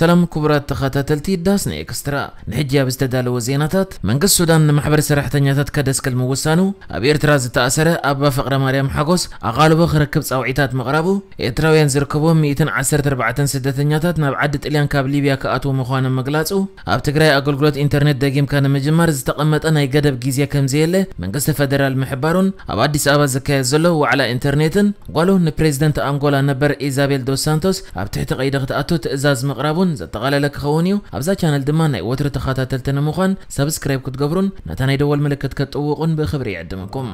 ሰላም ክቡራት ተኸታተልቲ ዳስና ኤክስትራ፣ ንሕጂ ኣብ ዝተዳለወ ዜናታት፣ መንግስቲ ሱዳን ንማሕበር ሰራሕተኛታት ከደስክል ምውሳኑ፣ ኣብ ኤርትራ ዝተኣሰረ ኣባ ፍቕረ ማርያም ሓጎስ ኣቓልቦ ክረክብ ጻውዒታት ምቕራቡ፣ ኤርትራውያን ዝርከብዎም ሚእትን ዓሰርተ ኣርባዕተን ስደተኛታት ናብ ዓዲ ጥልያን ካብ ሊብያ ክኣትዉ ምዃኖም ምግላጹ፣ ኣብ ትግራይ ኣገልግሎት ኢንተርኔት ደጊምካ ንምጅማር ዝተቐመጠ ናይ ገደብ ግዜ ከምዘየለ መንግስቲ ፈደራል ምሕባሩን፣ ኣብ ኣዲስ ኣበባ ዝካየድ ዘሎ ዋዕላ ኢንተርኔትን ጓሉ ንፕሬዝደንት ኣንጎላ ነበር ኢዛቤል ዶስ ሳንቶስ ኣብ ትሕቲ ቀይዲ ክትኣቱ ትእዛዝ ምቕራቡን ዘጠቓለለ ክኸውን እዩ። ኣብዛ ቻነል ድማ ናይ ወትሪ ተኸታተልቲ ንምዃን ሳብስክራይብ ክትገብሩን ነታ ናይ ደወል ምልክት ከጥውቑን ብኽብሪ ይዕድመኩም።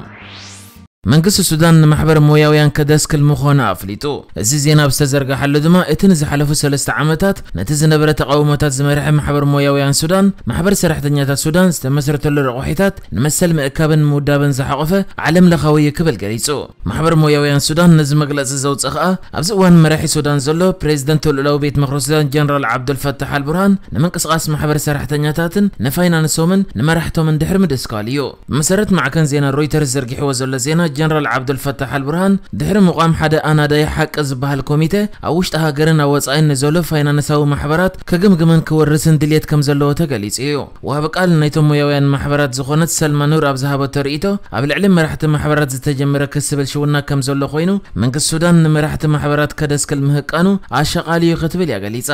መንግስቲ ሱዳን ንማሕበር ሞያውያን ከደስክል ምዃኑ ኣፍሊጡ። እዚ ዜና ኣብ ዝተዘርግሓሉ ድማ፣ እቲ ንዝሓለፉ ሰለስተ ዓመታት ነቲ ዝነበረ ተቓውሞታት ዝመርሐ ማሕበር ሞያውያን ሱዳን፣ ማሕበር ሰራሕተኛታት ሱዳን ዝተመስረተሉ ረቑሒታት ንመሰል ምእካብን ምውዳብን ዝሓቖፈ ዓለም ለኻዊ እዩ ክብል ገሊጹ። ማሕበር ሞያውያን ሱዳን ነዚ መግለጺ ዘውጽእ ከኣ፣ ኣብዚ እዋን መራሒ ሱዳን ዘሎ ፕሬዝደንት ልኡላዊ ቤት ምኽሪ ሱዳን ጀነራል ዓብዱልፈታሕ ኣልቡርሃን ንምንቅስቓስ ማሕበር ሰራሕተኛታትን ንፋይናንሶምን ንመራሕቶምን ድሕሪ ምድስካል እዩ። ብመሰረት ማዕከን ዜና ሮይተርስ ዘርጊሕዎ ዘሎ ዜና፣ ጀነራል ዓብዱልፈታሕ ኣልቡርሃን ድሕሪ ምቋም ሓደ ኣናዳይ ሓቂ ዝበሃል ኮሚተ ኣብ ውሽጢ ሃገርን ኣብ ወጻኢን ንዘሎ ፋይናንሳዊ ማሕበራት ክግምግምን ክወርስን ድልየት ከም ዘለዎ ተገሊጹ እዩ። ወሃቢ ቃል ናይቶም ሞያውያን ማሕበራት ዝኾነት ሰልማ ኑር ኣብ ዝሃበቶ ርእይቶ፣ ኣብ ልዕሊ መራሕቲ ማሕበራት ዝተጀመረ ክሲ ብልሽውና ከም ዘሎ ኮይኑ፣ መንግስቲ ሱዳን ንመራሕቲ ማሕበራት ከደስክል ምህቃኑ ኣሸቓሊ እዩ ክትብል እያ ገሊጻ።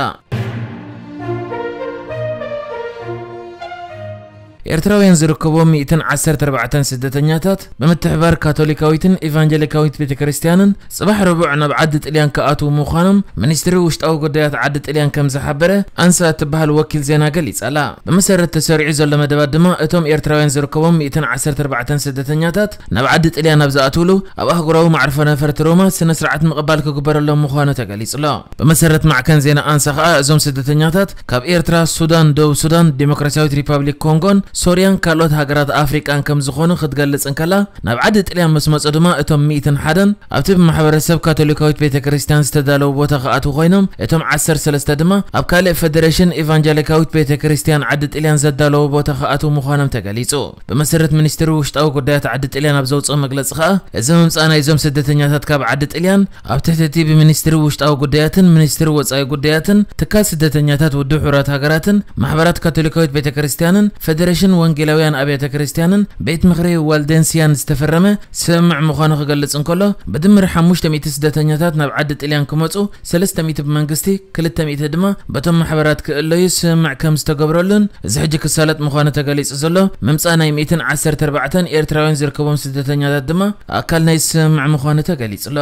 ኤርትራውያን ዝርከብዎም ሚእትን ዓሰርተ ኣርባዕተን ስደተኛታት ብምትሕባር ካቶሊካዊትን ኤቫንጀሊካዊት ቤተክርስትያንን ጽባሕ ረቡዕ ናብ ዓዲ ጥልያን ክኣትዉ ምዃኖም ሚኒስትሪ ውሽጣዊ ጉዳያት ዓዲ ጥልያን ከም ዝሓበረ ኣንሳ እትበሃል ወኪል ዜና ገሊጻ ኣላ። ብመሰረት ተሰሪዑ ዘሎ መደባት ድማ እቶም ኤርትራውያን ዝርከቦም ሚእትን ዓሰርተ ኣርባዕተን ስደተኛታት ናብ ዓዲ ጥልያን ኣብ ዝኣትውሉ ኣብ ኣህጉራዊ መዕርፎ ነፈርቲ ሮማ ስነ ስርዓት ምቕባል ክግበረሎም ምዃኑ ተገሊጹ ኣሎ። ብመሰረት ማዕከን ዜና ኣንሳ ከኣ እዞም ስደተኛታት ካብ ኤርትራ፣ ሱዳን፣ ደቡብ ሱዳን፣ ዲሞክራሲያዊት ሪፓብሊክ ኮንጎን ሶርያን ካልኦት ሃገራት ኣፍሪቃን ከም ዝኾኑ ክትገልጽ እንከላ፣ ናብ ዓዲ ጥልያን ምስ መጹ ድማ እቶም ሚእትን ሓደን ኣብቲ ብማሕበረሰብ ካቶሊካዊት ቤተ ክርስቲያን ዝተዳለወ ቦታ ክኣትዉ ኮይኖም፣ እቶም ዓሰርተ ሰለስተ ድማ ኣብ ካልእ ፈደሬሽን ኤቫንጀሊካዊት ቤተ ክርስቲያን ዓዲ ጥልያን ዘዳለወ ቦታ ክኣትዉ ምዃኖም ተገሊጹ። ብመሰረት ሚኒስትሪ ውሽጣዊ ጉዳያት ዓዲ ጥልያን ኣብ ዘውጽኦ መግለጺ ከኣ፣ እዚ ምምጻእ ናይዞም ስደተኛታት ካብ ዓዲ ጥልያን ኣብ ትሕቲ እቲ ብሚኒስትሪ ውሽጣዊ ጉዳያትን ሚኒስትሪ ወጻኢ ጉዳያትን ትካል ስደተኛታት ውድብ ሕቡራት ሃገራትን ማሕበራት ካቶሊካዊት ቤተ ክርስቲያንን ፈደሬሽን ወንጌላውያን ኣብያተ ክርስቲያንን ቤት ምኽሪ ዋልደንሲያን ዝተፈረመ ስምምዕ ምዃኑ ክገልጽ እንከሎ፣ ብድምር ሓሙሽተ ሚእቲ ስደተኛታት ናብ ዓዲ ጥልያን ክመጹ፣ ሰለስተ ሚእቲ ብመንግስቲ፣ ክልተ ሚእቲ ድማ በቶም ማሕበራት ክእለዩ ስምምዕ ከም ዝተገብረሉን፣ እዚ ሕጂ ክሳለጥ ምዃኑ ተገሊጹ ዘሎ ምምጻእ ናይ ሚእትን ዓሰርተ ኣርባዕተን ኤርትራውያን ዝርከቦም ስደተኛታት ድማ ኣካል ናይ ስምምዕ ምዃኑ ተገሊጹ ኣሎ።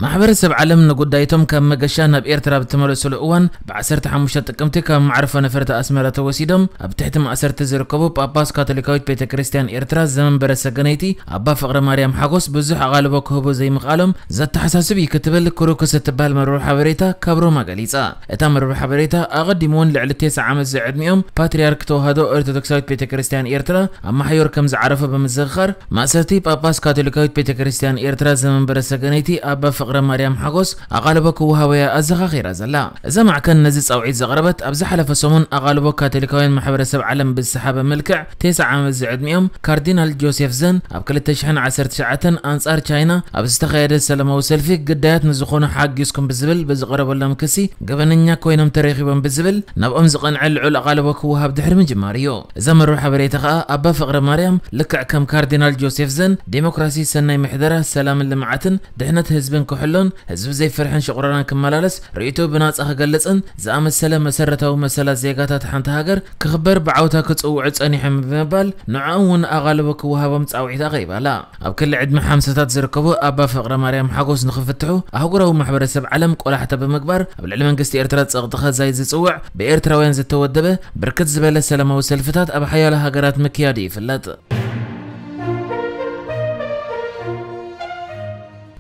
ማሕበረሰብ ዓለም ንጉዳይቶም ካብ መገሻ ናብ ኤርትራ ብተመለሱሉ እዋን፣ ብ ዓሰርተ ሓሙሽተ ጥቅምቲ ካብ መዕርፎ ነፈርቲ ኣስመራ ተወሲዶም ኣብ ትሕቲ ማእሰርቲ ዝርከቡ ጳጳስ ካቶሊካዊት ቤተ ክርስቲያን ኤርትራ ዘመንበረ ሰገነይቲ ኣባ ፍቕረ ማርያም ሓጎስ ብዙሕ ኣቓልቦ ክህቡ ዘይምኽኣሎም ዘተሓሳስብ እዩ ክትብል ክሩክስ እትበሃል መርበብ ሓበሬታ ካብ ሮማ ገሊጻ። እታ መርበብ ሓበሬታ ኣቐዲሙ እውን ልዕሊ ተስዓ ዓመት ዝዕድሚኦም ፓትርያርክ ተዋህዶ ኦርቶዶክሳዊት ቤተ ክርስቲያን ኤርትራ ኣማሕዮር ከም ዝዓረፉ ብምዝኽኻር፣ ማእሰርቲ ጳጳስ ካቶሊካዊት ቤተ ክርስቲያን ኤርትራ ዘመንበረ ሰገነይቲ ኣባ ፍቕረ ማርያም ሓጎስ ኣቓልቦ ክወሃቦ እያ ኣዘኻኺራ ዘላ። እዛ ማዕከን ነዚ ጻውዒት ዘቕረበት ኣብ ዝሓለፈ ሰሙን ኣቓልቦ ካቶሊካውያን ማሕበረሰብ ዓለም ብዝሰሓበ መልክዕ፣ ተስዓ ዓመት ዝዕድሚኦም ካርዲናል ጆሴፍ ዘን ኣብ ክልተ ሽሕን ዓሰርተ ትሽዓተን ኣንጻር ቻይና ኣብ ዝተኻየደ ሰላማዊ ሰልፊ ግዳያት ንዝኾኑ ሓጊዝኩም ብዝብል ብዝቐረበሎም ክሲ ገበነኛ ኮይኖም ተረኺቦም ብዝብል ናብኦም ዝቐንዐ ልዑል ኣቓልቦ ክወሃብ ድሕሪ ምጅማር እዩ። እዛ መርበብ ሓበሬታ ከኣ ኣባ ፍቕረ ማርያም ልክዕ ከም ካርዲናል ጆሴፍ ዘን ዴሞክራሲ፣ ሰናይ ምሕደራ፣ ሰላምን ልምዓትን ድሕነት ህዝብን ክሕሎን ህዝቢ ዘይፍርሕን ሽቑረራን ክመላለስ ርእይቶ ብናጻ ክገልጽን ዝኣመሰለ መሰረታዊ መሰላት ዜጋታት ሓንቲ ሃገር ክኽበር ብዓውታ ክጽውዑ ጸኒሖም ብምባል ንዕኦም እውን ኣቓልቦ ክወሃቦም ጻውዒት ኣቕሪባ ኣላ። ኣብ ክሊ ዕድመ ሓምሳታት ዝርከቡ ኣባ ፍቕረ ማርያም ሓጎስ ንኽፍትሑ ኣህጉራዊ ማሕበረሰብ ዓለም ቆላሕታ ብምግባር ኣብ ልዕሊ መንግስቲ ኤርትራ ጸቕጢ ከዛይድ ዝጽውዕ ብኤርትራውያን ዝተወደበ ብርክት ዝበለ ሰላማዊ ሰልፍታት ኣብ ሓያሎ ሃገራት ምክያዱ ይፍለጥ።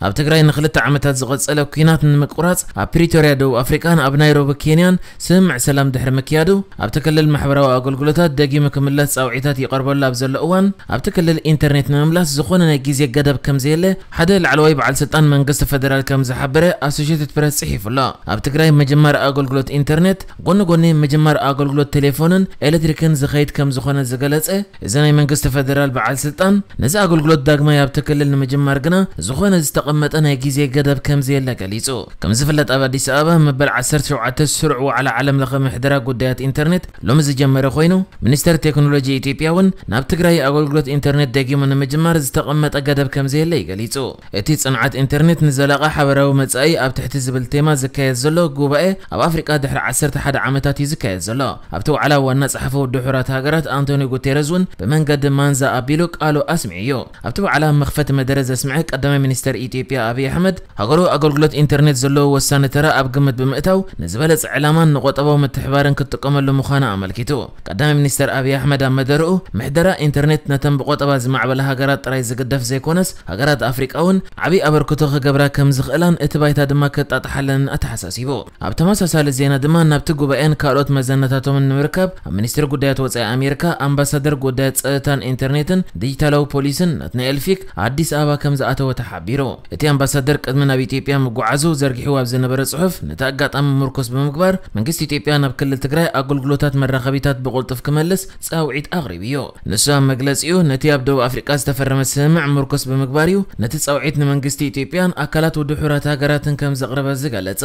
ኣብ ትግራይ ንክልተ ዓመታት ዝቐጸለ ኲናት ንምቁራጽ ኣብ ፕሪቶርያ ደቡብ ኣፍሪቃን ኣብ ናይሮቢ ኬንያን ስምምዕ ሰላም ድሕሪ ምክያዱ፣ ኣብቲ ክልል ማሕበራዊ ኣገልግሎታት ደጊሙ ክምለስ ጻውዒታት ይቐርበሉ ኣብ ዘሎ እዋን፣ ኣብቲ ክልል ኢንተርኔት ንምምላስ ዝኾነ ናይ ግዜ ገደብ ከም ዘየለ ሓደ ላዕለዋይ በዓል ስልጣን መንግስቲ ፈደራል ከም ዝሓበረ ኣሶሼትድ ፕረስ ጽሒፉ ኣሎ። ኣብ ትግራይ ምጅማር ኣገልግሎት ኢንተርኔት ጎኒ ጎኒ ምጅማር ኣገልግሎት ቴሌፎንን ኤሌክትሪክን ዝኸይድ ከም ዝኾነ ዝገለጸ እዚ ናይ መንግስቲ ፈደራል በዓል ስልጣን፣ ነዚ ኣገልግሎት ዳግማይ ኣብቲ ክልል ንምጅማር ግና ዝኾነ ዝተቐመጠ ዝተቐመጠ ናይ ግዜ ገደብ ከም ዘየለ ገሊጹ። ከም ዝፍለጥ፣ ኣብ ኣዲስ ኣበባ መበል ዓሰርተ ሸውዓተ ስሩዕ ዋዕላ ዓለም ለኸ ምሕደራ ጉዳያት ኢንተርኔት ሎሚ ዝጀመረ ኮይኑ፣ ሚኒስተር ቴክኖሎጂ ኢትዮጵያ እውን ናብ ትግራይ ኣገልግሎት ኢንተርኔት ደጊሙ ንምጅማር ዝተቐመጠ ገደብ ከም ዘየለ እዩ ገሊጹ። እቲ ጽንዓት ኢንተርኔት ንዘላቒ ሓበራዊ መጻኢ ኣብ ትሕቲ ዝብል ቴማ ዝካየድ ዘሎ ጉባኤ፣ ኣብ ኣፍሪቃ ድሕሪ ዓሰርተ ሓደ ዓመታት እዩ ዝካየድ ዘሎ። ኣብቲ ዋዕላ ዋና ጸሓፊ ውድብ ሕቡራት ሃገራት ኣንቶኒዮ ጉቴረዝ እውን ብመንገዲ ማንዛ ኣቢሉ ቃሉ ኣስሚዑ እዩ። ኣብቲ ዋዕላ መኽፈቲ መደረ ዘስምዐ ቀዳማይ ሚኒስተር ኢትዮጵያ ኣብይ ኣሕመድ፣ ሃገሩ ኣገልግሎት ኢንተርኔት ዘለዎ ወሳኒ ተራ ኣብ ግምት ብምእታው፣ ንዝበለጸ ዕላማን ንቆጠባዊ ምትሕባርን ክትጥቀመሉ ምዃና ኣመልኪቱ። ቀዳማይ ሚኒስተር ኣብይ ኣሕመድ ኣብ መደረኡ፣ ምሕደራ ኢንተርኔት ነተን ብቆጠባ ዝማዕበላ ሃገራት ጥራይ ዝግደፍ ዘይኮነስ፣ ሃገራት ኣፍሪቃ እውን ዓብዪ ኣበርክቶ ክገብራ ከም ዝኽእላን እቲ ባይታ ድማ ከጣጥሓለንን ኣተሓሳሲቡ። ኣብ ተመሳሳሊ ዜና ድማ፣ ናብቲ ጉባኤን ካልኦት መዘናታቶምን ንምርካብ፣ ኣብ ሚኒስትሪ ጉዳያት ወጻኢ ኣሜሪካ ኣምባሳደር ጉዳያት ጸጥታን ኢንተርኔትን ዲጂታላዊ ፖሊስን ናትናኤል ፊክ ኣዲስ ኣበባ ከም ዝኣተወ ተሓቢሩ። እቲ ኣምባሳደር ቅድሚ ናብ ኢትዮጵያ ምጉዓዙ ዘርጊሕዎ ኣብ ዝነበረ ጽሑፍ፣ ነቲ ኣጋጣሚ ምርኩስ ብምግባር፣ መንግስቲ ኢትዮጵያ ናብ ክልል ትግራይ ኣገልግሎታት መራኸቢታት ብቕልጡፍ ክመልስ ጻውዒት ኣቕሪቡ እዩ። ንሱ ኣብ መግለጺኡ፣ ነቲ ኣብ ደቡብ ኣፍሪቃ ዝተፈረመ ስምምዕ ምርኩስ ብምግባር እዩ ነቲ ጻውዒት ንመንግስቲ ኢትዮጵያን ኣካላት ውድብ ሕቡራት ሃገራትን ከም ዘቕረበ ዝገለጸ።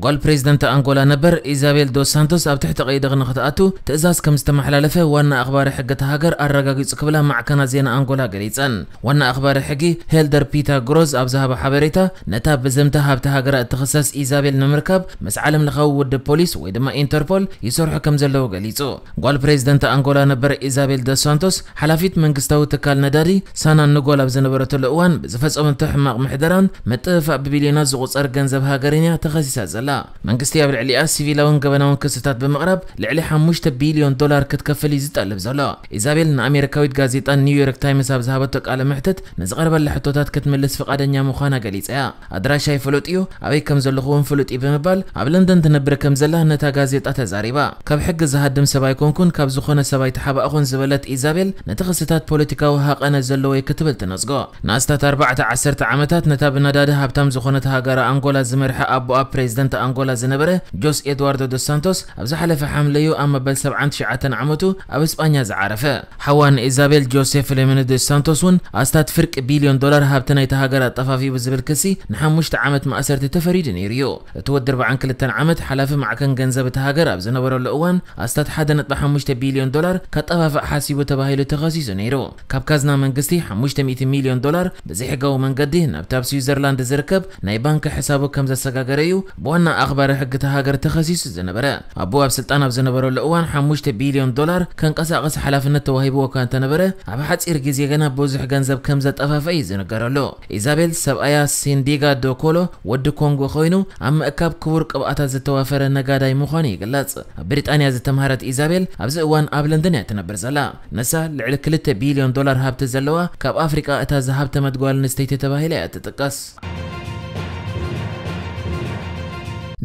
ጓል ፕሬዚደንት ኣንጎላ ነበር ኢዛቤል ዶስ ሳንቶስ ኣብ ትሕቲ ቀይዲ ንክትኣቱ ትእዛዝ ከም ዝተመሓላለፈ ዋና ኣኽባሪ ሕጊ እታ ሃገር ኣረጋጊጹ ክብላ ማዕከናት ዜና ኣንጎላ ገሊጸን። ዋና ኣኽባሪ ሕጊ ሄልደር ፒታ ግሮዝ ኣብ ዝሃቦ ሓበሬታ፣ ነታ ብዘምታ ሃብቲ ሃገራ እትኽሰስ ኢዛቤል ንምርካብ ምስ ዓለም ለኻዊ ውድብ ፖሊስ ወይ ድማ ኢንተርፖል ይሰርሑ ከም ዘለዉ ገሊጹ። ጓል ፕሬዚደንት ኣንጎላ ነበር ኢዛቤል ዶስ ሳንቶስ፣ ሓላፊት መንግስታዊ ትካል ነዳዲ ሳና ንጎል ኣብ ዝነበረትሉ እዋን ብዝፈጸመቶ ሕማቕ ምሕደራን ምጥፍፋእ ብቢልዮናት ዝቑጸር ገንዘብ ሃገርን እያ ተኸሲሳ ዘላ። መንግስቲ ኣብ ልዕሊኣ ሲቪላውን ገበናውን ክስታት ብምቕራብ ልዕሊ ሓሙሽተ ቢልዮን ዶላር ክትከፍል እዩ ዝጠልብ ዘሎ። ኢዛቤል ንኣሜሪካዊት ጋዜጣ ኒውዮርክ ታይምስ ኣብ ዝሃበቶ ቃለ መሕትት፣ ንዝቐረበላ ሕቶታት ክትምልስ ፍቓደኛ ምዃና ገሊጻ እያ። ኣድራሻይ ፍሉጥ እዩ፣ ኣበይ ከም ዘለኹ እውን ፍሉጥ እዩ ብምባል፣ ኣብ ለንደን ትነብር ከም ዘላ ነታ ጋዜጣ ተዛሪባ። ካብ ሕጊ ዝሃድም ሰብ ኣይኮንኩን፣ ካብ ዝኾነ ሰብ ኣይተሓባእኹን ዝበለት ኢዛቤል፣ ነቲ ክስታት ፖለቲካዊ ሃቐነ ዘለዎ እዩ ክትብል ትነጽጎ። ንኣስታት ኣርባዕተ ዓሰርተ ዓመታት ነታ ብነዳዲ ሃብታም ዝኾነት ሃገር ኣንጎላ ዝመርሐ ኣቦኣ ፕሬዚደንት ኣንጎላ ዝነበረ ጆስ ኤድዋርዶ ዶስ ሳንቶስ፣ ኣብ ዝሓለፈ ሓምለዩ ኣብ መበል ሰብዓን ትሽዓተን ዓመቱ ኣብ እስጳኛ ዝዓረፈ። ሓዋ ንኢዛቤል ጆሴ ፊሎሜኖ ዶስ ሳንቶስ እውን ኣስታት ፍርቂ ቢልዮን ዶላር ሃብቲ ናይታ ሃገር ኣጠፋፊኡ ብዝብል ክሲ ንሓሙሽተ ዓመት ማእሰርቲ ተፈሪዱ ነይሩ እዩ። እቲ ወዲ ኣርባዓን ክልተን ዓመት ሓላፊ ማዕከን ገንዘብ እታ ሃገር ኣብ ዝነበረሉ እዋን፣ ኣስታት ሓደ ነጥቢ ሓሙሽተ ቢልዮን ዶላር ከጠፋፍእ ሓሲቡ ተባሂሉ ተኸሲሱ ነይሩ። ካብ ካዝና መንግስቲ ሓሙሽተ ሚእቲ ሚልዮን ዶላር ብዘይሕጋዊ መንገዲ ናብቲ ኣብ ስዊዘርላንድ ዝርከብ ናይ ባንክ ሕሳቡ ከም ዘሰጋገረ እዩ ብዋና ኣኽባሪ ሕጊ እታ ሃገር ተኸሲሱ ዝነበረ። ኣቦ ኣብ ስልጣን ኣብ ዝነበረሉ እዋን ሓሙሽተ ቢልዮን ዶላር ከንቀሳቐስ ሓላፍነት ተዋሂብዎ እኳ እንተነበረ፣ ኣብ ሓጺር ግዜ ገና ብዙሕ ገንዘብ ከም ዘጠፋፍአ እዩ ዝንገረሉ። ኢዛቤል፣ ሰብኣያ ሲንዲጋ ዶ ኮሎ ወዲ ኮንጎ ኮይኑ፣ ኣብ ምእካብ ክቡር ቅብኣታት ዝተዋፈረ ነጋዳይ ምዃኑ ይግለጽ። ኣብ ብሪጣንያ ዝተምሃረት ኢዛቤል፣ ኣብዚ እዋን ኣብ ለንደን እያ ትነብር ዘላ። ንሳ ልዕሊ ክልተ ቢልዮን ዶላር ሃብቲ ዘለዋ፣ ካብ ኣፍሪቃ እታ ዝሃብተመት ጓል ኣንስተይቲ ተባሂላ እያ ትጥቀስ።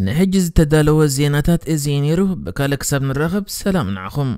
ንሕጂ ዝተዳለወ ዜናታት እዚ እዩ ነይሩ። ብካልእ ክሳብ ንራኸብ፣ ሰላም ንዓኹም።